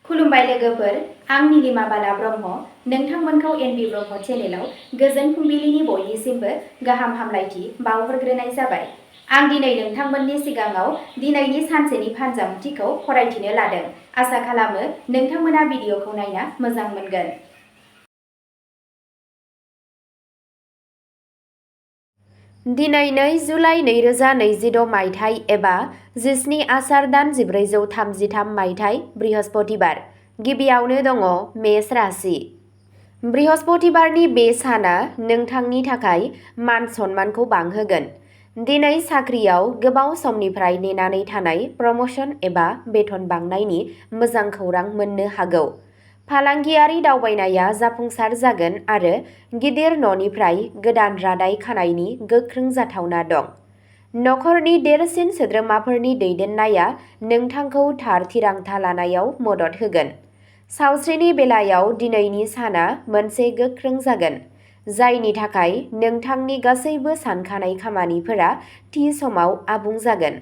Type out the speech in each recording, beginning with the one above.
खुलुमबाय लोगोफोर, आं नीलिमा बाला ब्रह्म। नोंथांमोनखौ एनबि ब्रह्म चेनेलाव गोजोन फुंबिलिनि बयनिसिमबो गाहाम हामलायथि बावहरग्रोनाय जाबाय। आं दिनै नोंथांमोननि सिगाङाव दिनैनि सानसेनि फानजामुथिखौ फरायथिनो लादों। आसा खालामो नोंथांमोना भिडिअखौ नायना मोजां मोनगोन। दिनै 2 जुलाइ 2026 मायथाइ एबा 17 आसार दान 1433 मायथाइ बृहस्पतिबार। गिबियावनो दङ मेष राशि। बृहस्पतिबारनि बे साना नोंथांनि थाखाय मान सन्मानखौ बांहोगोन। दिनै साख्रियाव गोबाव समनिफ्राय नेनानै थानाय प्रमोशन एबा बेथन बांनायनि मोजां खौरां मोननो हागौ। फालांगियारि दावबायनाया जाफुंसार जागोन आरो गिदिर न'निफ्राय गोदान रादाय खानायनि गोख्रों जाथावना दं। नखरनि देरसिन सोद्रोमाफोरनि दैदेननाया नोंथांखौ थार थिरांथा लानायाव मदद होगोन। सावस्रिनि बेलायाव दिनैनि साना मोनसे गोख्रों जागोन, जायनि थाखाय नोंथांनि गासैबो सानखानाय खामानिफोरा थि समाव आबुं जागोन।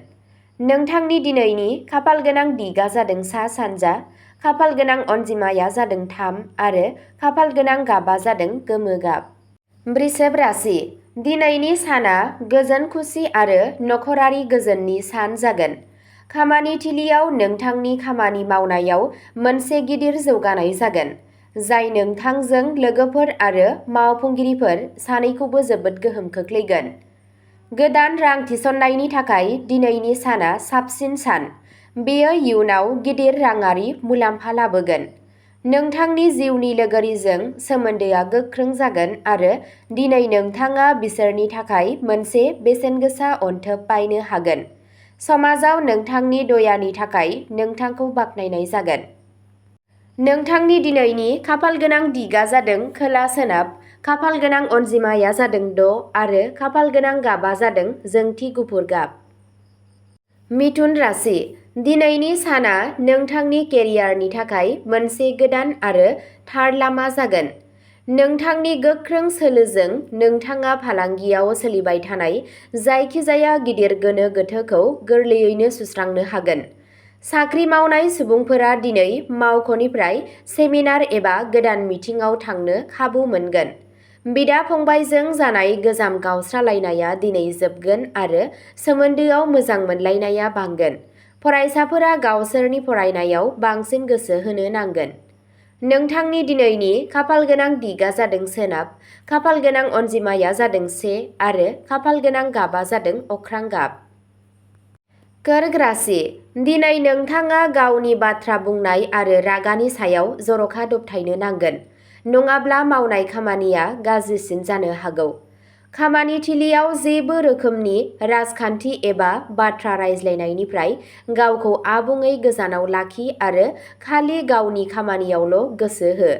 नोंथांनि दिनैनि खाफालगोनां दिगा जादों सा-सानजा, खाफालगोनां अनजिमाया जादों 3 आरो खाफालगोनां गाबा जादों गोमो गाब। वृषभ राशि। दिनैनि साना गोजोन खुसि आरो नखरारि गोजोननि सान जागोन। खामानि थिलियाव नोंथांनि खामानि मावनायाव मोनसे गिदिर जौगानाय जागोन, जाय नोंथांजों लोगोफोर आरो मावफुंगिरिफोर सानैखौबो जोबोद गोहोम खोख्लैगोन। गोदान रां थिसननायनि थाखाय दिनैनि साना साबसिन सान। बेयो इयुनाव गिदिर राङारि मुलाम्फा लाबोगोन। नोंथांनि जिउनि लोगोरिजों सोमोन्दोआ गोख्रों जागोन आरो दिनै नोंथाङा बिसोरनि थाखाय मोनसे बेसेनगोसा अनथोब बायनो हागोन। समाजाव नोंथांनि दयानि थाखाय नोंथांखौ बाख्नायनाय जागोन। नोंथांनि दिनैनि खाफालगोनां दिगा जादों खोला-सोनाब, खाफालगोनां अनजिमाया जादों 6 आरो खाफालगोनां गाबा जादों जोंथि गुफुर गाब। मिथुन राशि। दिनैनि साना नोंथांनि केरियारनि थाखाय मोनसे गोदान आरो थार लामा जागोन। नोंथांनि गोख्रों सोलोजों नोंथाङा फालांगियाव सोलिबाय थानाय जायखिजाया गिदिर गोनो गोथोखौ गोरलैयैनो सुस्रांनो हागोन। साख्रि मावनाय सुबुंफोरा दिनै मावख'निफ्राय सेमिनार एबा गोदान मिटिंआव थांनो खाबु मोनगोन। बिदा-फंबायजों जानाय गोजाम गावस्रालायनाया दिनै जोबगोन आरो सोमोन्दोआव मोजां मोनलायनाया बांगोन। फरायसाफोरा गावसोरनि फरायनायाव बांसिन गोसो होनो नांगोन। नोंथांनि दिनैनि खाफालगोनां दिगा जादों सोनाब, खाफालगोनां अनजिमाया जादों 1 आरो खाफालगोनां गाबा जादों अख्रां गाब। कर्क राशि। दिनै नोंथाङा गावनि बाथ्रा बुंनाय आरो रागानि सायाव जर'खा दबथायनो नांगोन, नङाब्ला मावनाय खामानिया गाज्रिसिन जानो हागौ। खामानि थिलियाव जेबो रोखोमनि राजखान्थि एबा बाथ्रा रायज्लायनायनिफ्राय गावखौ आबुङै गोजानाव लाखि आरो खालि गावनि खामानियावल' गोसो हो।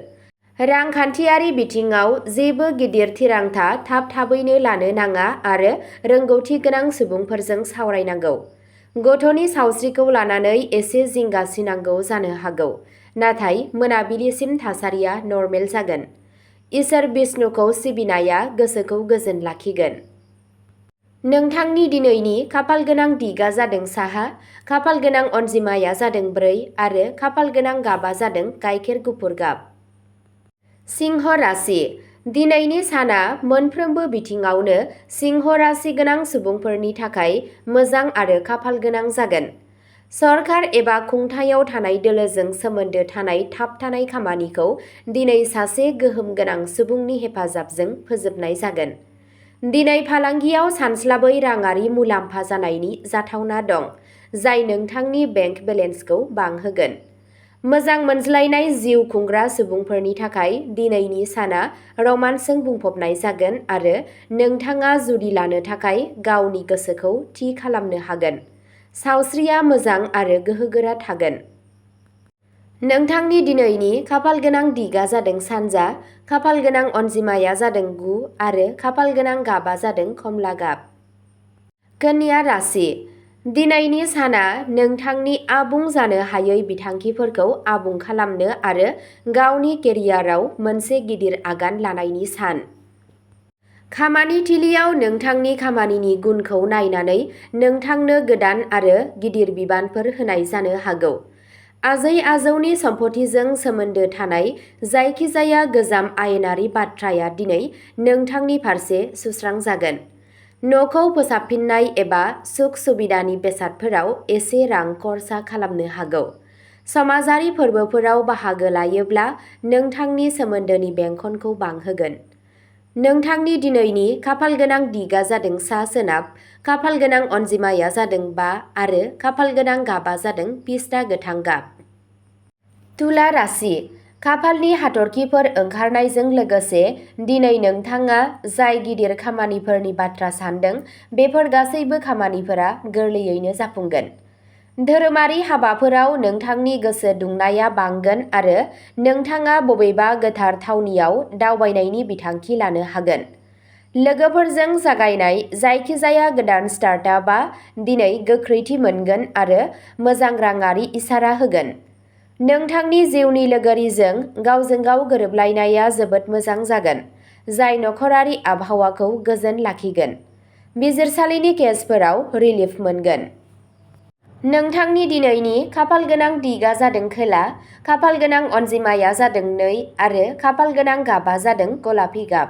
रांखान्थियारि बिथिङाव जेबो गिदिर थिरांथा थाब-थाबैनो लानो नाङा आरो रोंगौथि गोनां सुबुंफोरजों सावरायनांगौ। गथ'नि सावस्रिखौ लानानै एसे जिंगा सिनांगौ जानो हागौ, नाथाय मोनाबिलिसिम थासारिया नर्मेल जागोन। इसोर बिष्णुखौ सिबिनाया गोसोखौ गोजोन लाखिगोन। नोंथांनि दिनैनि खाफालगोनां दिगा जादों साहा, खाफालगोनां अनजिमाया जादों 4 आरो खाफालगोनां गाबा जादों गाइखेर गुफुर गाब। सिंह राशि। दिनैनि साना मोनफ्रोमबो बिथिङावनो सिंह राशि गोनां सुबुंफोरनि थाखाय मोजां आरो खाफालगोनां जागोन। सरखार एबा खुंथायाव थानाय दोलोजों सोमोन्दो थानाय थाबथानाय खामानिखौ दिनै सासे गोहोम गोनां सुबुंनि हेफाजाबजों फोजोबनाय जागोन। दिनै फालांगियाव सानस्लाबै राङारि मुलाम्फा जानायनि जाथावना दं, जाय नोंथांनि बेंक बेलेन्सखौ बांहोगोन। मोजां मोनज्लायनाय जिउ खुंग्रा सुबुंफोरनि थाखाय दिनैनि साना रमान्सजों बुंफबनाय जागोन आरो नोंथाङा जुलि लानो थाखाय गावनि गोसोखौ थि खालामनो हागोन। सावस्रिया मोजां आरो गोहोगोरा थागोन। नोंथांनि दिनैनि खाफालगोनां दिगा जादों सानजा, खाफालगोनां अनजिमाया जादों 9 आरो खाफालगोनां गाबा जादों खमला गाब। कन्या राशि। दिनैनि साना नोंथांनि आबुं जानो हायै बिथांखिफोरखौ आबुं खालामनो आरो गावनि केरियाराव मोनसे गिदिर आगान लानायनि सान। खामानि थिलियाव नोंथांनि खामानिनि गुनखौ नायनानै नोंथांनो गोदान आरो गिदिर बिबानफोर होनाय जानो हागौ। आजै-आजौनि सम्फथिजों सोमोन्दो थानाय जायखिजाया गोजाम आयेनारि बाथ्राया दिनै नोंथांनि फारसे सुस्रांजागोन। न'खौ फोसाबफिननाय एबा सुख-सुबिदानि बेसादफोराव एसे रां खरसा खालामनो हागौ। समाजारि फोरबोफोराव बाहागो लायोब्ला नोंथांनि सोमोन्दोनि बेंखनखौ बांहोगोन। नोंथांनि दिनैनि खाफालगोनां दिगा जादों सा-सोनाब, खाफालगोनां अनजिमाया जादों 5 आरो खाफालगोनां गाबा जादों पिस्ता गोथां गाब। तुला राशि, खाफालनि हाथरखिफोर ओंखारनायजों लोगोसे दिनै नोंथाङा जाय गिदिर खामानिफोरनि बाथ्रा सान्दों बेफोर गासैबो खामानिफोरा गोरलैयैनो जाफुंगोन। धोरोमारि हाबाफोराव नोंथांनि गोसो दुंनाया बांगोन आरो नोंथाङा बबेबा गोथार थावनियाव दावबायनायनि बिथांखि लानो हागोन। लोगोफोरजों जागायनाय जायखिजाया गोदान स्टार्टआपआ दिनै गोख्रैथि मोनगोन आरो मोजां राङारि इसारा होगोन। नोंथांनि जिउनि लोगोरिजों गावजों गाव गोरोबलायनाया जोबोद मोजां जागोन, जाय नखरारि आबहावाखौ गोजोन लाखिगोन। बिजिरसालिनि केसफोराव रिलिफ मोनगोन। नोंथांनि दिनैनि खाफालगोनां दिगा जादों खोला, खाफालगोनां अनजिमाया जादों 2 आरो खाफालगोनां गाबा जादों गलापि गाब।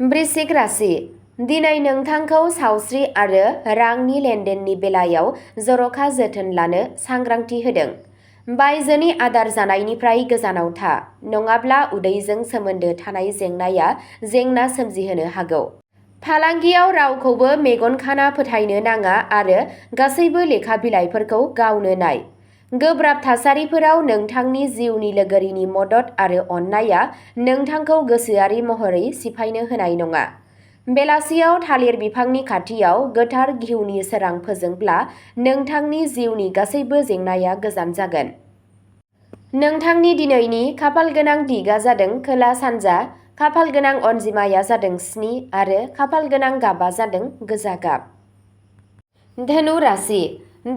वृश्चिक राशि, दिनै नोंथांखौ सावस्रि आरो रांनि लेनदेननि बेलायाव जर'खा जोथोन लानो सांग्रांथि होदों। बायजोनि आदार जानायनिफ्राय गोजानाव था, नङाब्ला उदैजों सोमोन्दो थानाय जेंनाया जेंना सोमजिहोनो हागौ। फालांगियाव रावखौबो मेगन खाना फोथायनो नाङा आरो गासैबो लेखा बिलाइफोरखौ गावनो नाय। गोब्राब थासारिफोराव नोंथांनि जिउनि लोगोरिनि मदद आरो अननायआ नोंथांखौ गोसोआरि महरै सिफायनो होनाय नङा। बेलासियाव थालिर बिफांनि खाथियाव गोथार घिउनि सोरां फोजोंब्ला नोंथांनि जिउनि गासैबो जेंनाया गोजान जागोन। नोंथांनि दिनैनि खाफालगोनां दिगा जादों खोला-सानजा, खाफालगोनां अनजिमाया जादों 7 आरो खाफालगोनां गाबा जादों गोजा गाब। धनु राशि,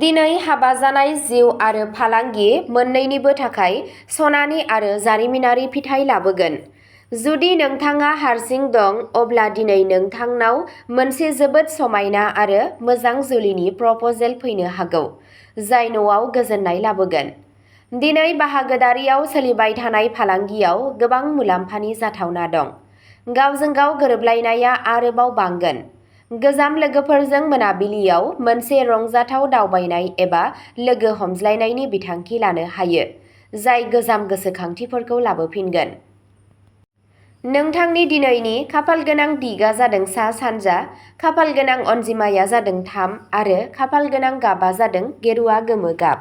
दिनै हाबा जानाय जिउ आरो फालांगि मोन्नैनिबो थाखाय सनानि आरो जारिमिनारि फिथाइ लाबोगोन। जुदि नोंथाङा हारसिं दं अब्ला दिनै नोंथांनाव मोनसे जोबोद समायना आरो मोजां जुलिनि प्रप'जेल फैनो हागौ, जाय न'आव गोजोननाय लाबोगोन। दिनै बाहागोदारियाव सोलिबाय थानाय फालांगियाव गोबां मुलाम्फानि जाथावना दं। गावजों गाव गोरोबलायनाया आरोबाव बांगोन। गोजाम लोगोफोरजों मोनाबिलियाव मोनसे रंजाथाव दावबायनाय एबा लोगो हमज्लायनायनि बिथांखि लानो हायो, जाय गोजाम गोसोखांथिफोरखौ लाबोफिनगोन। नोंथांनि दिनैनि खाफालगोनां दिगा जादों सा-सानजा, खाफालगोनां अनजिमाया जादों 3 आरो खाफालगोनां गाबा जादों गेरुआ गोमो गाब।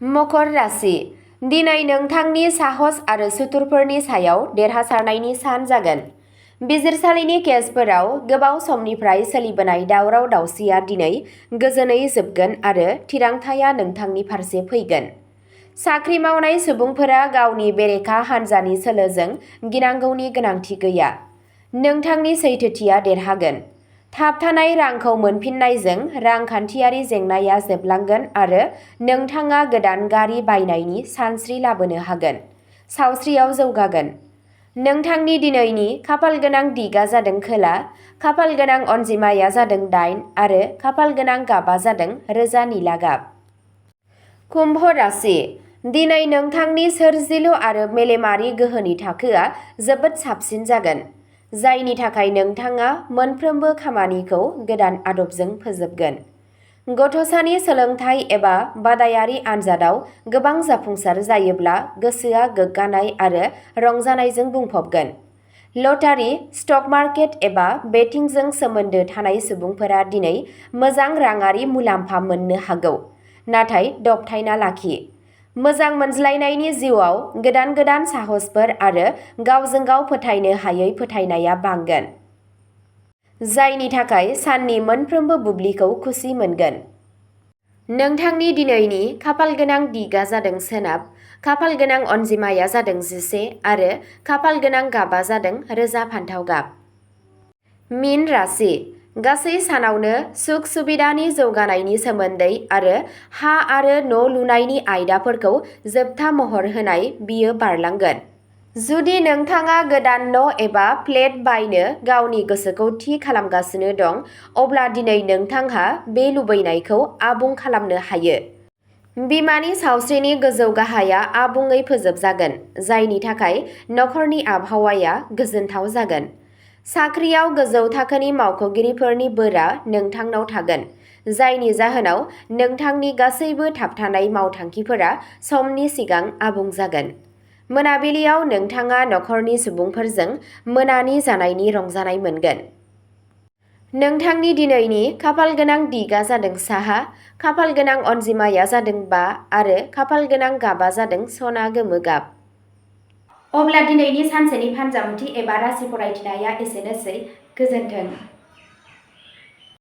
मकर राशि, दिनै नोंथांनि साहस आरो सुथुरफोरनि सायाव देरहासारनायनि सान जागोन। बिजिरसालिनि केसफोराव गोबाव समनिफ्राय सोलिबोनाय दावराव-दावसिया दिनै गोजोनै जोबगोन आरो थिरांथाया नोंथांनि फारसे फैगोन। साख्रि मावनाय सुबुंफोरा गावनि बेरेखा हान्जानि सोलोजों गिनांगौनि गोनांथि गैया। नोंथांनि सैथोथिया देरहागोन। थाबथानाय रांखौ मोनफिननायजों रांखान्थियारि जेंनाया जोबलांगोन आरो नोंथाङा गोदान गारि बायनायनि सानस्रि लाबोनो हागोन। सावस्रियाव जौगागोन। नोंथांनि दिनैनि खाफालगोनां दिगा जादों खोला, खाफालगोनां अनजिमाया जादों 8 आरो खाफालगोनां गाबा जादों रोजा निला गाब। कुम्भ राशि, दिनै नोंथांनि सोरजिलु आरो मेलेमारि गोहोनि थाखोआ जोबोद साबसिन जागोन, जायनि थाखाय नोंथाङा मोनफ्रोमबो खामानिखौ गोदान आदबजों फोजोबगोन। गथ'सानि सोलोंथाइ एबा बादायारि आनजादाव गोबां जाफुंसार जायोब्ला गोसोआ गोग्गानाय आरो रंजानायजों बुंफबगोन। लटारि, स्टक मार्केट एबा बेटिंजों सोमोन्दो थानाय सुबुंफोरा दिनै मोजां राङारि मुलाम्फा मोननो हागौ, नाथाय दबथायना लाखि। मोजां मोनज्लायनायनि जिउआव गोदान साहसफोर आरो गावजों गाव फोथायनो हायै फोथायनाया बांगोन, जायनि थाखाय साननि मोनफ्रोमबो बुब्लिखौ खुसि मोनगोन। नोंथांनि दिनैनि खाफालगोनां दिगा जादों सोनाब, खाफालगोनां अनजिमाया जादों 11 आरो खाफालगोनां गाबा जादों रोजा फान्थाव गाब। मीन राशि, गासै सानावनो सुख-सुबिदानि जौगानायनि सोमोन्दै आरो हा आरो न' लुनायनि आयदाफोरखौ जोबथा महर होनाय बियो बारलांगोन। जुदि नोंथाङा गोदान न' एबा फ्लेट बायनो गावनि गोसोखौ थि खालामगासिनो दं, अब्ला दिनै नोंथांहा बे लुबैनायखौ आबुं खालामनो हायो। बिमानि सावस्रिनि गोजौ गाहाया आबुङै फोजोबजागोन, जायनि थाखाय नखरनि आबहावाया गोजोनथाव जागोन। साख्रियाव गोजौ थाखोनि मावख'गिरिफोरनि बोरा नोंथांनाव थागोन, जायनि जाहोनाव नोंथांनि गासैबो थाबथानाय मावथांखिफोरा समनि सिगां आबुं जागोन। मोनाबिलियाव नोंथाङा नखरनि सुबुंफोरजों मोनानि जानायनि रंजानाय मोनगोन। नोंथांनि दिनैनि खाफालगोनां दिगआ जादों साहा, खाफालगोनां अनजिमाया जादों 5 आरो खाफालगोनां गाबा जादों सना गोमो गाब। अब्ला दिनैनि सानसेनि फानजामुथि एबा राशि फरायथिनाया एसेनोसै। गोजोन्थों।